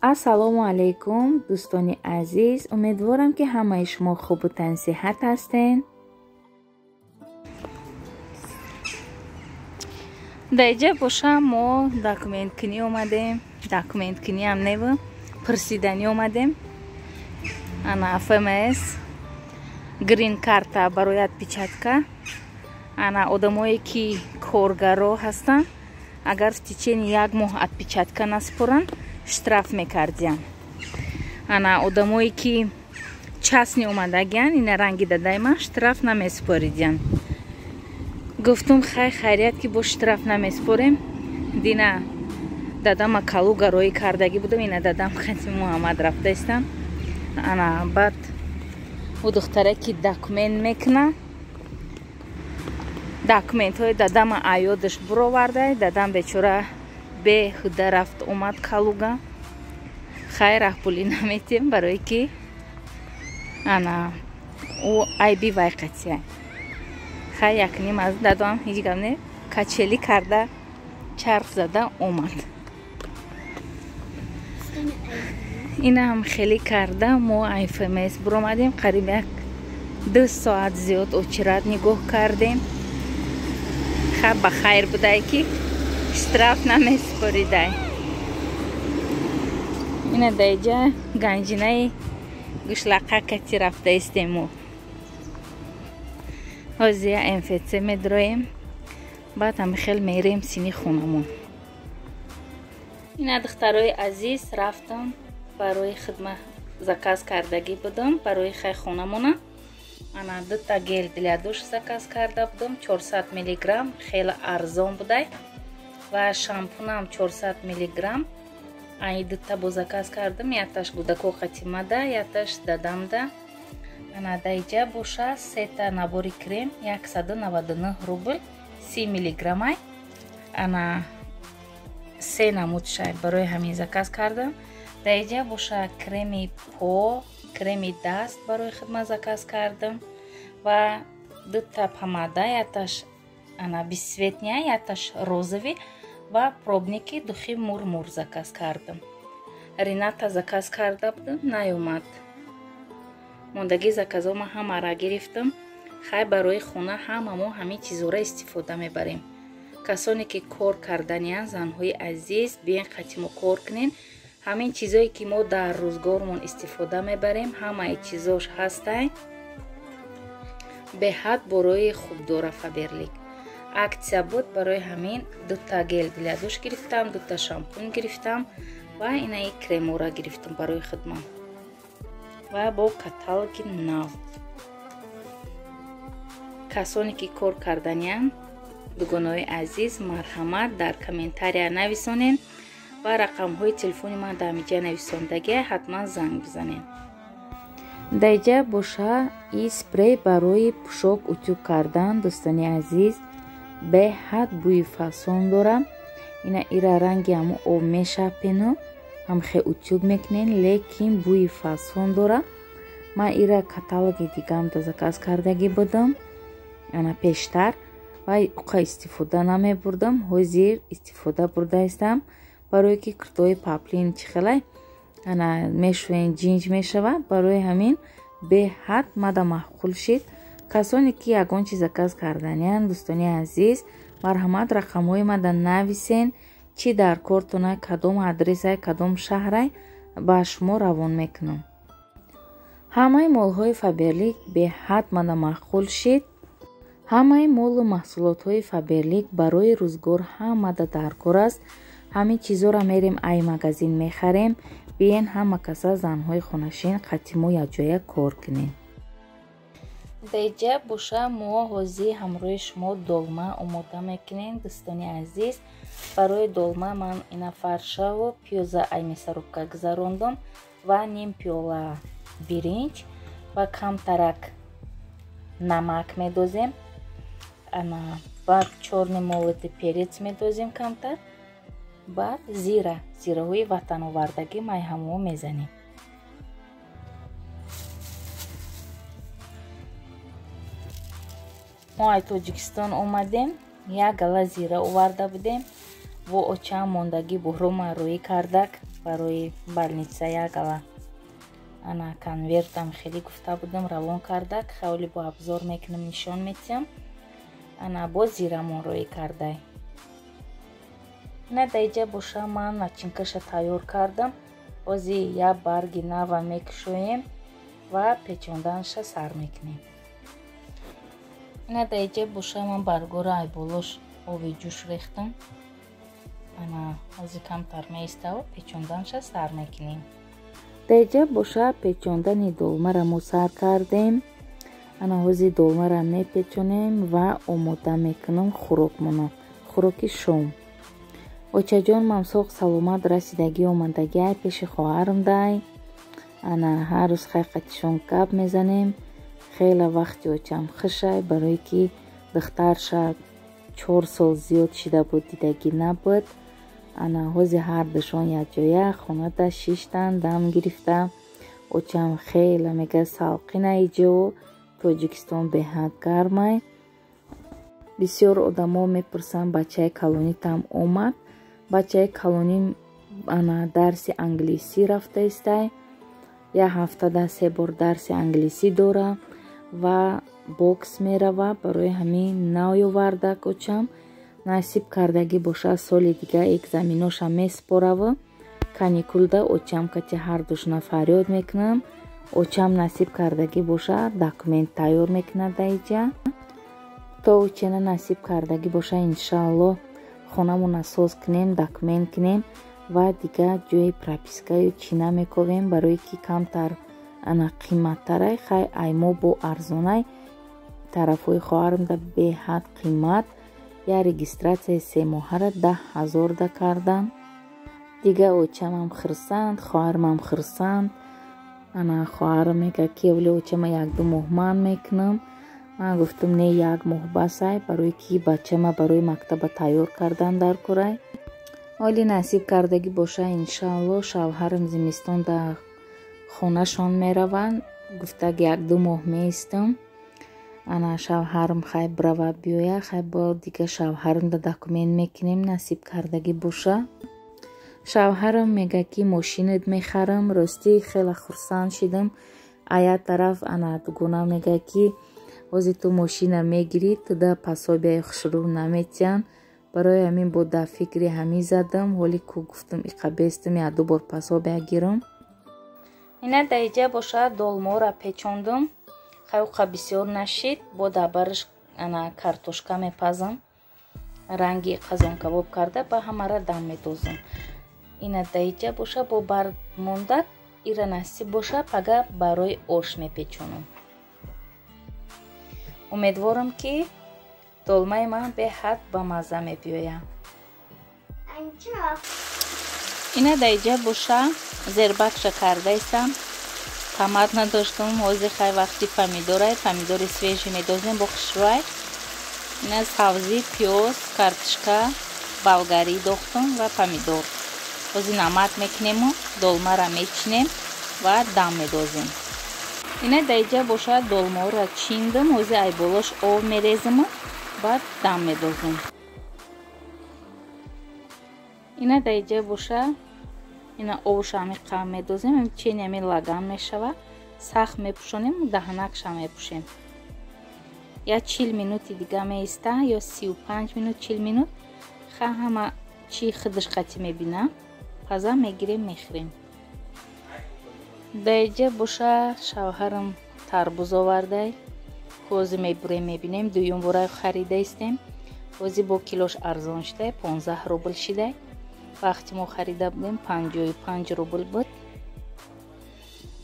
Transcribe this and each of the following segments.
Ассалому алайкум, дӯстони азиз. Умедворам, ки ҳамаи шумо хубу тансиҳат ҳастен. Дар иҷа боша мо документкунӣ омадем. Документкуниам неву, пурсиданӣ омадем. Ана ФМС, грин карта барои отпечатка. Ана одамое ки коргаро ҳастанд, агар в течение як моҳ отпечатка наспоранд, штраф мекардиян. Ана одамое ки частный омадагиян, ина ранги дадай ман, штраф намеспоридиян. Гуфтум, хай, хайрият ки бо штраф намеспорем. Дина дадама Калуга роӣ кардагӣ будам, ина дадам хати Муҳаммад рафтаистам. Ана баъд ӯ духтаре ки документ мекуна, документҳои дадама аёдаш буровардай. Дадам бечора беҳуда рафт омад Калуга. Хай, раҳпулӣ наметем, барое ки ана ӯ айби вай қатия. Хай, якним аз дадам ҳеҷ гап не, качелӣ карда, чарх зада омад. Инам хеле карда мо ФМС буромадем. Қариб 1-2 соат зиёд очередь нигоҳ кардем. Ха, ба хайр будай, ки штраф намеспоридай. Ина даиҷа ганҷинаи гӯшлақа кати рафта истему. Ҳозир МФЦ медроем, баъд ҳами хел мерем сини хонамон. Ина, духтарои азиз, рафтам, барои хидмат заказ кардагӣ будам, барои хай хонамона. Ана дута гель для душ заказ карда будам, 400 миллиграмм, хеле арзон будай, ва шампунам 400 миллиграмм. Ай дута бо заказ кардам, якташ гудако қатимада, якташ дадамда. Ана даиҷа боша сета набори крем, 199 рубл, 30 миллиграммай. Ана се намуд шай, барои ҳамин заказ кардам. Даиҷа боша креми по, креми даст барои хидмат заказ кардам ва дута помада, якташ ана бесцветная, якташ розовый, ва пробники духи Мурмур заказ кардам. Рената заказ карда будам, наёмад. Мондагӣ заказо ман ҳамара гирифтам. Хай, барои хона ҳама мо ҳамин чизора истифода мебарем. Касоне ки кор карданиянд, занҳои азиз, биен қатимо кор кунен. Ҳамин чизое ки мо дар рӯзгормон истифода мебарем, ҳамаи чизош ҳастай. Беҳад борои хуб дора Фаберлик. Акция буд, барои ҳамин дута гель для душ гирифтам, дута шампун гирифтам ва инаи кремора гирифтам барои хидмат ва бо каталоги нав. Касоне ки кор карданиянд, дугонаҳои азиз, марҳамат, дар комментария нависонед ва рақамҳои телефони ман дар ҳамиҷа нависондагия, ҳатман занг бизанед. Даиҷа боша и спрей барои пӯшок утюг кардан. Дӯстони азиз, беҳад бӯи фасон дора. Ина ира ранги ҳамо об мешапену ҳамхе утюг мекунен, лекин бӯи фасон дора. Ман ира каталоги дигамда заказ кардагӣ будам ана пештар ва уқа истифода намебурдам. Ҳозир истифода бурдаистам, барое ки киртои паплин чӣ хелай ана мешӯен, ҷинҷ мешавад. Барои ҳамин беҳад мада маъқул шид. Касоне ки ягон чиз заказ карданиянд, дӯстони азиз, марҳамат, рақамҳои мада нависен. Чӣ дар кортона, кадом адресай, кадом шаҳрай, ба шумо равон мекунам. Ҳамаи молҳои Фаберлик беҳад мада маъқул шид. Ҳамаи молу маҳсулотҳои Фаберлик барои рӯзгор ҳамада даркор аст. Ҳамин чизоро мерем, ай магазин мехарем. Биен, ҳама каса, занҳои хонашин, қатимо якҷоя кор кунем. Даиҷа боша мо ҳозир ҳамроҳи шумо долма омода мекунем. Дӯстони азиз, барои долма ман ина фаршаву пиёза ай мясорубка гузарондам ва ним пиёла биринҷ ва камтарак намак медозем. Ана баъд чёрный молотый перец медозем камтар, баъд зира, зираҳои ватановардагӣ майҳамо мезанем. Мо ай Тоҷикистон омадем, як гала зира оварда будем. Во очаам мондагӣ буҳрома рӯӣ кардак. Барои больница ягала ана конвертам хеле гуфта будам, равон карда, хавли бо обзор мекунам, нишон метиҳам. Ана боз зирамон роӣ кардай. Ина даиҷа боша ман начинкаша тайёр кардам. Ози як барги нава мекушоем ва печонданша сар мекунем. Ина даиҷа боша ман баргора айболош оби ҷӯш рехтам. Ана ози камтар меиставу печонданша сар мекунем. Даиҷа боша печондани долмара мо сар кардем. Ана ҳози долмара мепечонем ва омода мекунам хӯрокмона, хӯроки шом. Очаҷон мамсоқ саломат расидагӣ омадагиай пеши хоҳарам дай. Ана ҳар рӯз хай қатишон гап мезанем. Хеле вақти очам хушай, барое ки духтарша 4 сол зиёд шида буд, дидагӣ набуд. Ана ҳози ҳардушон якҷоя хонада шиштан, дам гирифта. Очам хеле мега салқина иҷо, Тоҷикистон беҳад гармай. Бисёр одамо мепурсанд бачаи калонитам омад. Бачаи калоним ана дарси англисӣ рафта истай. Як ҳафтада 3 бор дарси англисӣ дора ва бокс мерава. Барои ҳамин наёвардак очам. Насиб кардагӣ боша соли дига экзаменоша месупораву каникулда очам кати ҳардушона фарёд мекунам. Очам насиб кардагӣ боша документ тайёр мекунад даиҷа. То очена насиб кардагӣ боша иншааллоҳ хонамона соз кунем, документ кунем ва дига ҷои пропискаю чӣ намековем, барое ки камтар ана қиматтарай. Хай аймо бо арзонай, тарафҳои хоҳарамда беҳад қимат. Я регистратсияи 3 моҳара 10 000 да кардан. Дига очамам хурсанд, хоҳарамам хурсанд. Ана хоҳарам мега ки оли очама 1-2 моҳ ман мекунам. Ман гуфтам не, як моҳ басай, барое ки бачама барои мактаба тайёр кардан дар курай. Оли насиб кардагӣ боша иншааллоҳ шавҳарам зимистон дар хонашон мераванд. Гуфтак 1-2 моҳ меистам. Ана шавҳарам хай бирава биёя, хай бо дига шавҳарамда документ мекунем, насиб кардагӣ боша. Шавҳарам мега ки мошинат мехарам. Ростӣ хеле хурсанд шидам. А як тараф ана дугона мега ки ҳози ту мошина мегирӣ, туда пособияи хушрӯ наметиҳанд. Барои ҳамин бо дар фикри ҳамин задам. Ҳоли ку гуфтам иқа бестам, 1-2 бор пособия гирам. Ина даиҷа боша долмора печондум. Хай уқа бисёр нашид, бо дар бараш ана картошка мепазам. Ранги қазонкабоб карда ба ҳамара дам медозам. Ина даиҷа боша бо барг мондак, ира насиб боша пага барои ош мепечонам. Умедворам ки долмаи ман беҳад ба мазза мебиёяд. Ина даиҷа боша зербакша кардаистам. Тамат надоштум, ҳозир хай вақти помидорай, помидори свежий медозем бо хушрӯай. Ина сабзӣ, пиёз, картошка, болгарӣ дохтум ва помидор. Ҳозир намак мекунему долмара мечинем ва дам медозем. Ина даиҷа боша долмаро чиндум, ҳозир айболош об мерезиму баъд дам медозем. Ина даиҷа боша ина обша ҳамиқа медозем, чени ҳамин лаган мешава, сахт мепӯшонем, даҳанакша мепӯшем. Я 40 минути дига меиста ё 35 минут, 40 минут. Ха ҳама чӣ худаш қатӣ мебина, паза мегирем, мехӯрем. Даиҷа боша шавҳарам тарбуз овардай. Ҳозир мебурем, мебинем. Дуюм бора харида истем. Ҳозир бо килош арзон шудай, 15 рубл шидай. Вақти мо харида будем 55 рубл буд,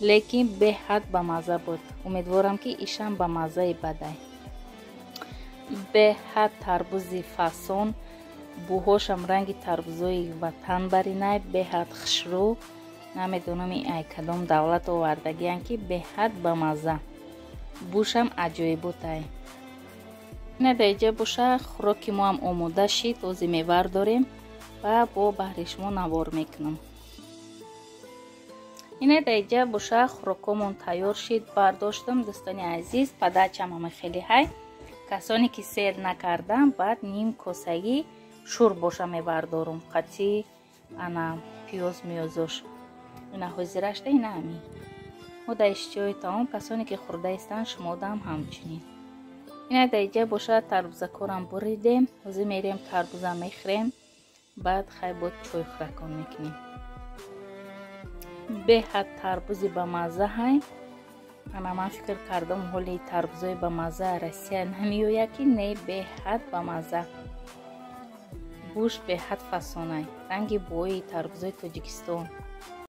лекин беҳад ба мазза буд. Умедворам ки ишам ба маззаи бадай. Беҳад тарбузи фасон, бӯҳошам ранги тарбузои ватан баринай, беҳад хушрӯ. Намедонам ин ай кадом давлат овардагиян ки беҳад ба мазза, бӯшам аҷоиботай. Ина даиҷа боша хӯроки моам омода шид. Ҳозир мевардорем ва бо баҳри шумо навор мекунам. Ина даиҷа боша хӯрокҳомон тайёр шид, бардоштам. Дӯстони азиз, подачам ҳама хеле ҳай. Касоне ки сер накардам, баъд ним косагӣ шӯр боша мебардорум қатӣ ана. Пиёз миёзош ина ҳозирашда, ина ҳамин. Мо дар иштиҳои таом, касоне ки хӯрда истанд, шумодаам ҳамчунин. Ина дар иҷа бошад, тарбузакорам буридем. Ҳозир мерем, тарбуза мехӯрем, баъд хай бо чой хӯракон мекунем. Беҳад тарбузи бамазза ҳай. Ана ман фикр кардам, ҳоли тарбузои бамазза Россия намеояд, ки не, беҳад бамазза, гӯшт беҳад фасонай, ранги бои тарбузои Тоҷикистон.